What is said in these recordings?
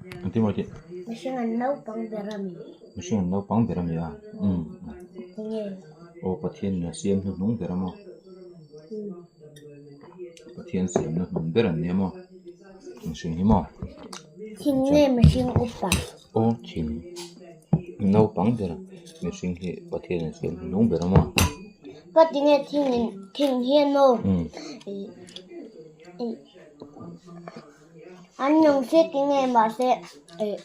Engtin maw tih? Mihring an naupang ber a mi. Mihring an naupang ber a mi a? Umm. Enge? Aw Pathian in a siam hnuhnung ber a maw? Pathian siam hnuhnung ber an nia maw? Mihring hi maw? Thing nge mihring upa? Aw thing naupang ber mihring hi Pathian in a siam hnuhnung ber a maw? Ka ti nge thing in thing hian maw? An nung si ti nge mahse ih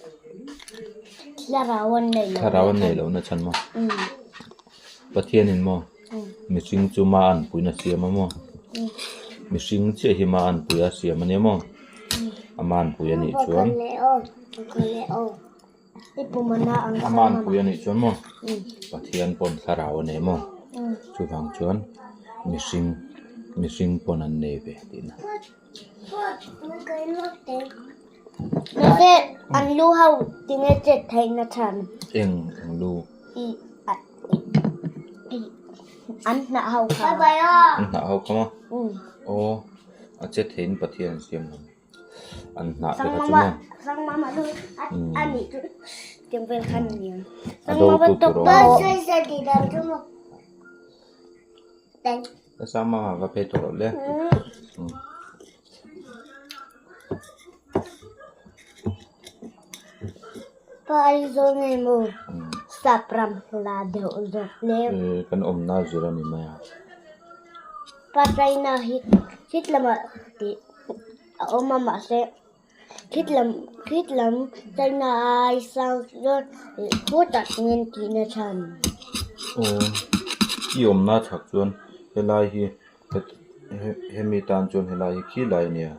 thlarau an neih loh. Thlarau an neih loh na chhan maw? Pathian in maw mihring chu ma an puina siam a maw? Mihring chiah hi ma an pui a siam a nia maw? A ma an pui a nih chuan a ma an pui a nih chuan maw Pathian pawn thlarau a nei maw? Chuvang chuan mihring mihring pawn an nei ve tihna. Mahse an lu ho tinge chet theih na chhan. Eng ang lu? An hnah ho kha. An hnah ho kha maw? Aw a chet theihin Pathian an siam lo. An hnah te kha chu maw? A do tu tur a awm a. Nasa mama va phei tawh loh le. Pa Aizawl nge maw Sapram hla deuh zawk le. Kan awmna zir a ni mai a. Pa China hi khit lamah tih a awm a mahse khit lam khit lam China ai sang chuan khutah tingin tihna chhan. Aw i awmna chhak chuan helai hi hemi tan chuan helai hi khi lai a nia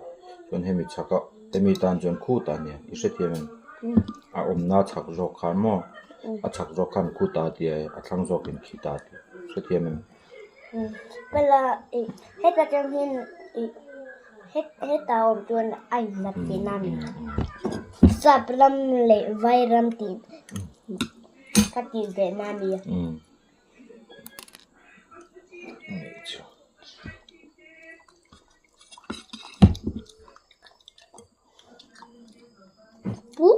chuan hemi chhak a hemi tan chuan khutah a nia i hrethiam em a awmna chhak zawk khan maw a chhak zawk khan khutah a tia a thlang zawkin khitah a tia hrethiam em. Pala ih heta tang hian ih heta awm chuan a inhlat tihna a ni sap ram leh vai ram tih ka tih ve na a ni a. Pu.